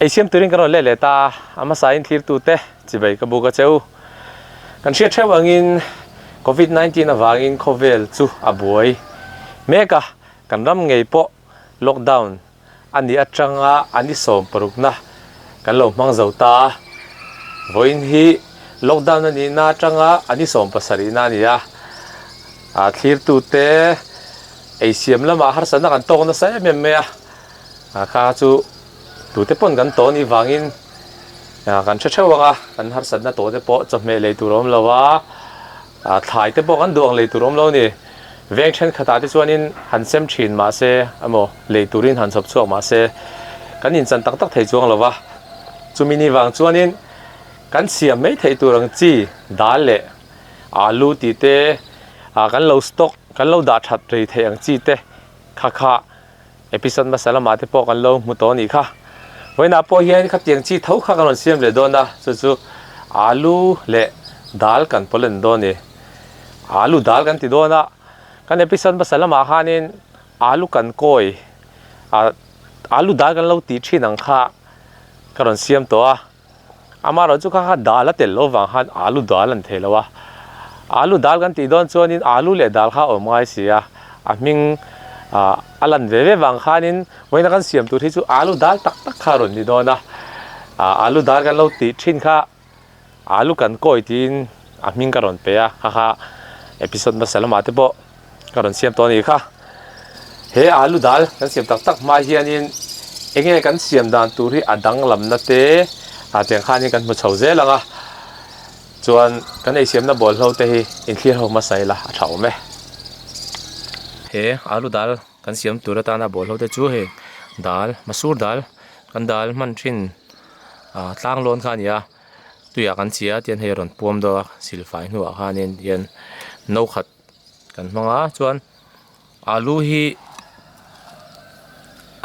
Ei siam turin kan rawn let leh ta a, a hmasain thlirtute chibai ka buk a che u. Kan hriat theuh angin Covid 19 avangin khawvel chu a buai mek a, kan ram ngei pawh lockdown a nih atanga a ni 60na kan lo hmang zo ta a, vawiin hi lockdown a nihna atanga a ni 17na a ni a, thlirtute ei siam lamah harsatna kan tawk nasa em em mai a, kha chu tute pawn kan tawh anih vangin kan hre theuh ang a, kan harsatna tawh te pawh chawhmeh lei tur a awm lo a. Thlai te pawh kan duh ang lei tur awm lo a ni. Veng thenkhatah te chuanin han sem thin mah se emaw lei turin han chhawp chhuak mah se kan inchan tak tak thei chuang lo va. Chumi ni vang chuanin kan siam mai theih tur ang chi dal leh alu tih te kan lo stock kan lo dah that rei theih ang chi te kha kha Episode hmasa lamah te pawh kan lo hmu tawh a nih kha. Vawiinah pawh hian khatiang chi tho kha kan rawn siam leh dawn a, chu chu alu leh dal kan pawlh a ni dawn a ni. Alu dal kan ti dawn a, kan episode hmasa lamah khanin alu kan kawi ah alu dal kan lo tih thin ang kha ka rawn siam tawh a. Amaherawh chu kha kha dal a tel loh vang khan alu dal an thei lo a, alu dal kan tih dawn chuanin alu leh dal kha a awm ngai si a, a hming ah a lan ve ve vang khanin vawiina kan siam tur hi chu alu dal tak tak kha a rawn ni dawn a, ah alu dal kan lo tih thin kha alu kan kawi tiin a hming ka rawn pe a, kha kha episode hmasa lamah te pawh ka rawn siam tawh a nih kha. He alu dal kan siam tak tak hma hianin eng nge kan siam dan tur hi a danglamna te ah tiang khanin kan hmu chho zel ang a, chuan kan eisiamna bawlhlo te hi inthlir ho hmasa ila a tha awm e. He alu dal kan siam tur atana bawlhlo te chu hei dal masur dal kan dal hman thin ah tlang lawn kha a ni a. Tuiah kan chi a tihian hei a rawn puam deuh a silfai hnuah khanin tihian no khat kan hmang a chuan alu hi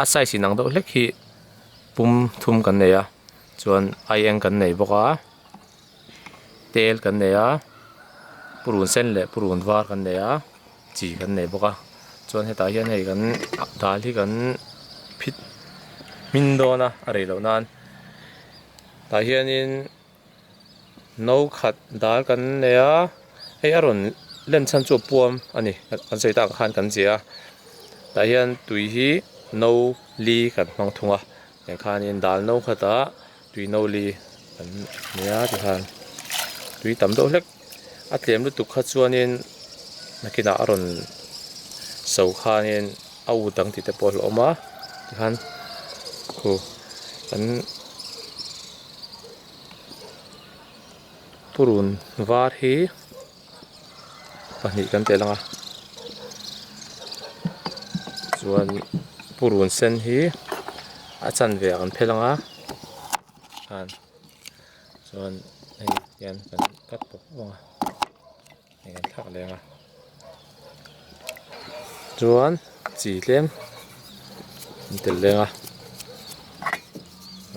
a size inang deuh hlek hi pum thum kan nei a chuan aieng kan nei bawk a tel kan nei a purun sen leh purun var kan nei a chi kan nei bawk a chuan hetah hian hei kan dal hi kan phit hmin dawn a a rei loh nan. Tah hianin no khat dal kan nei a, hei a rawn len chhan chu a puam a ni kan sawi tak ang khan kan ziah a, tah hian tui hi no li kan hmang thung a tiang khanin dal no khatah tui no li kan nei a tikhan tui tam deuh hlek a tlem lutuk kha chuanin nakinah a rawn so khanin a ut ang tih te pawh a hlauhawm a tikhan khu kan purun var hi pahnih kan tel ang a chuan purun sen hi a chanve ah kan phel ang a chuan hei hian kan cut pawp ang a. Hei kan thlak leng a chuan chi tlem an tel leng a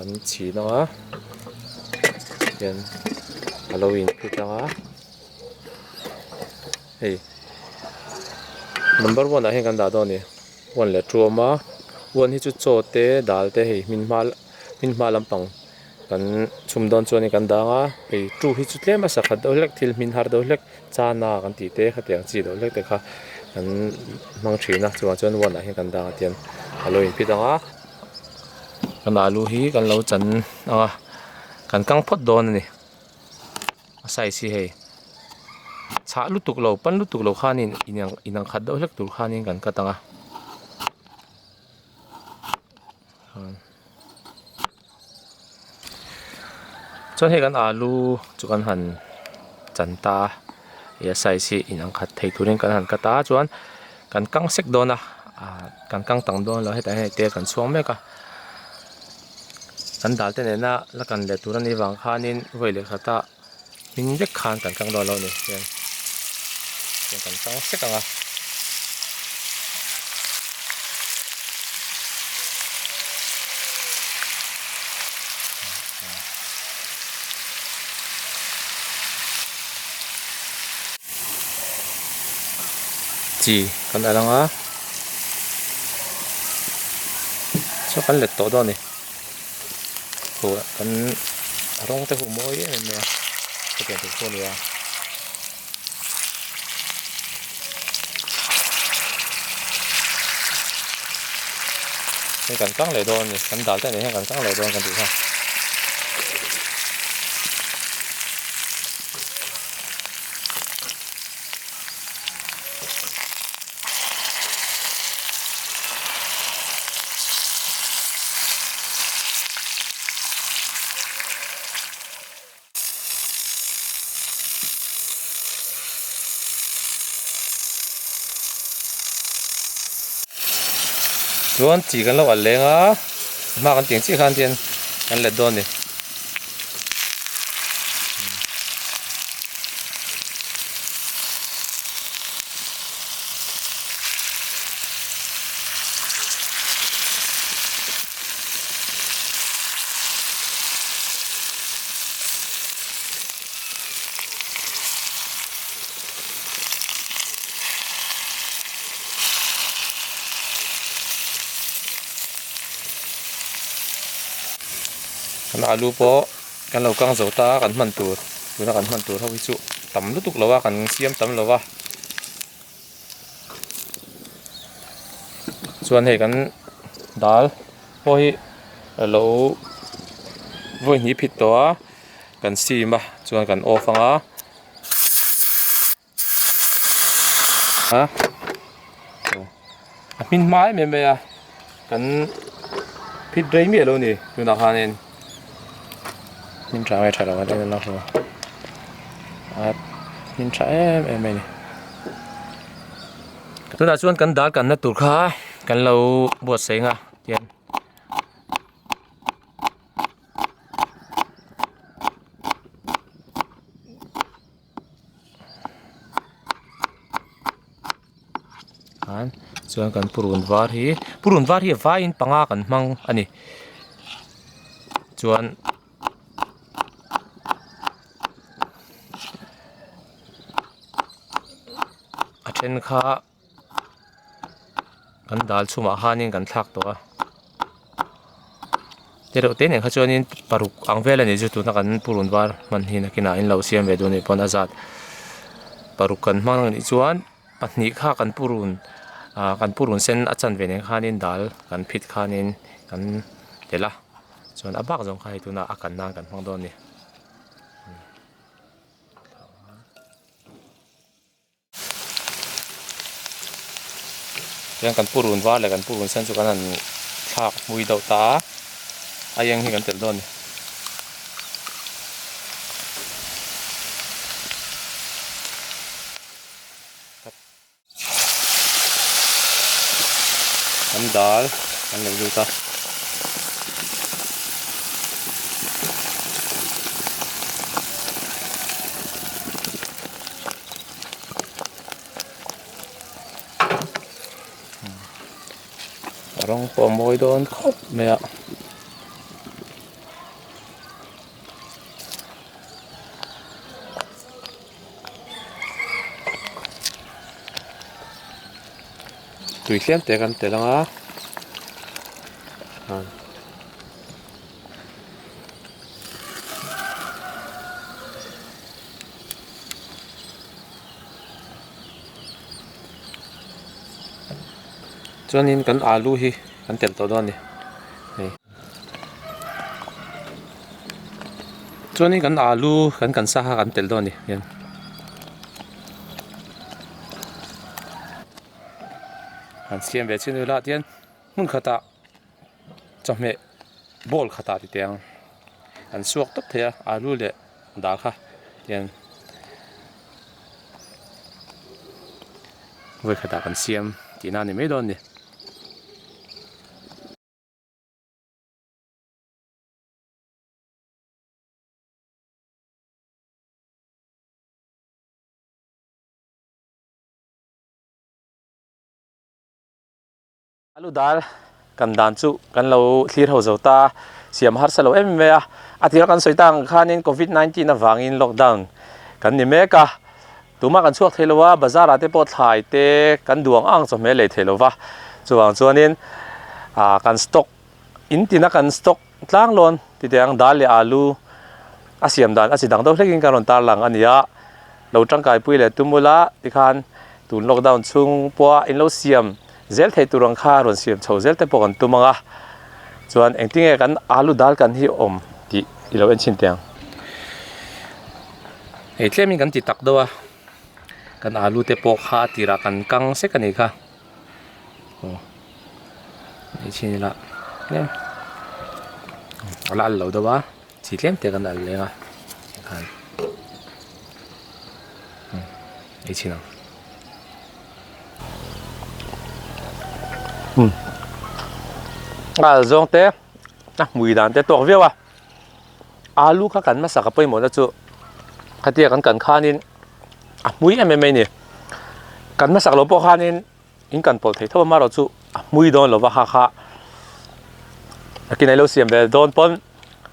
an chhin ang a hian a lo in phit ang a hei number one ah hian kan dah dawn a ni one leh two a awm a one hi chu chaw te dal te hei hmin hma hmin hma lampang. Kan chhum dawn chuanin kan dang a, hei two hi chu tlem a sakhat deuh hlek thil hmin har deuh hlek chana kan tih te khatiang chi deuh hlek te kha kan hmang thin a chuvang chuan one ah hian kan dang a tiang a lo inphit ang a kan alu hi kan lo chan ang a kan kang phawt dawn a ni a size hi hei chhah lutuk lo pan lutuk lo khanin inang khat deuh hlek tur khanin kan cut ang a. Chuan hei kan alu chu kan han chan ta a ih a size hi inang khat thei turin kan han cut a chuan kan kang sek dawn a ah kan kang tang dawn lo hetah hian hei tel kan chhuang mek a kan dal te nena la kan let tur anih vang khanin vawi leh khata hming vek khan kan kang dawn lo a ni hian kan kang sek ang a. Chi kan alh ang a saw kan let tawh dawn a ni. Khu kan rawng te khu mawi em em mai a hetiang tur khu a ni a. Hei kan kang leh dawn a ni kan dal te nen hian kan kang leh dawn kan tih kha. Chuan chi kan lo alh leng a hma kan tih ang chiah khan tian kan let dawn a ni. Kan alu pawh kan lo kang zo ta a kan hman tur tuna kan hman tur ho hi chu tam lutuk lo a kan siam tam lo a chuan hei kan dal pawh hi a lo vawi hnih phit tawh a kan sim a chuan kan off ang a. A a hmin hma em em mai a kan phit rei miah lo a ni tunah khanin hmin tha nge tha lo ang en a a hmin tha em em mai a ni tunah chuan kan dal kanna tur kha kan lo buatsaih ang a tian. Khan chuan kan purun var hi purun var hi a vaiin panga kan hmang a ni chuan a then kha. Kan dal chhumah khanin kan thlak tawh a tereuh te nen kha chuanin paruk ang vel a nih chu tuna kan purun var hman hi nakinah in lo siam ve duh a nih pawn a zat paruk kan hmang a nih chuan pahnih kha kan purun ah kan purun sen a chanve nen khanin dal kan phit khanin kan telh a chuan a bak zawng kha hei tunah a kan nan kan hmang dawn a ni. Tihian kan purun var leh kan purun sen chu kan han thlak hmui deuh ta a a eng hi kan telh dawn a ni. Kan dal kan lo lut a. Rawng pawh a mawi dawn khawp mai a. Tui tlem te kan tel ang a. Chuanin kan alu hi kan telh tawh dawn a ni hei chuanin kan alu kan kan sa kha kan telh dawn a ni hian. Han siam ve chin ila tian hmun khatah chawhmeh bowl khatah ti teh ang an suak tawp thei a alu leh dal kha tian vawi khatah kan siam tihna a ni mai dawn a ni. Alu dal kan dan chu kan lo thlir ho zo ta siam harsa lo em em mai a a tirah kan sawi tak ang khanin covid 19 avangin lockdown kan ni mek a tumah kan chhuak thei lo a bazar ah te pawh thlai te kan duang ang chawhmeh lei thei lo va chuvang chuanin ah kan stock in tina kan stock tlang lawn. Titiang dal leh alu a siam dan a chi dang deuh hlekin kan rawn tarlang a ni a. Lo tangkai pui leh tum ula tikhan tun lockdown chhung pawha in lo siam zel theih tur ang kha rawn siam chho zel te pawh kan tum ang a. Chuan engtinge kan alu dal kan hi awm tih i lo en chhin teh ang. Hei tlemin kan ti tak deuh a, kan alu te pawh kha a tirah kan kang sek a nih kha. Aw ei chhin ila tlem a la al lo deuh a chi tlem te kan al leng a tikhan ei chhin ang umm a al zawng te a hmui dan te tawk viau a alu kha kan hmasa ka pawimawh na chu khatia kan kan khanin a hmui em em mai a ni kan hmasak loh pawh khanin in kan pawlh theih tho amaherawh chu a hmui dawn lova kha kha nakin ilo siam ve dawn pawn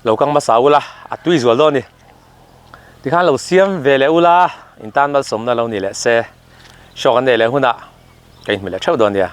lo kang hmasa ula a tui zual dawn a ni tikhan lo siam ve leh ula in tan malsawmna lo ni leh se show kan neih leh hunah ka inhmu leh theuh dawn nia.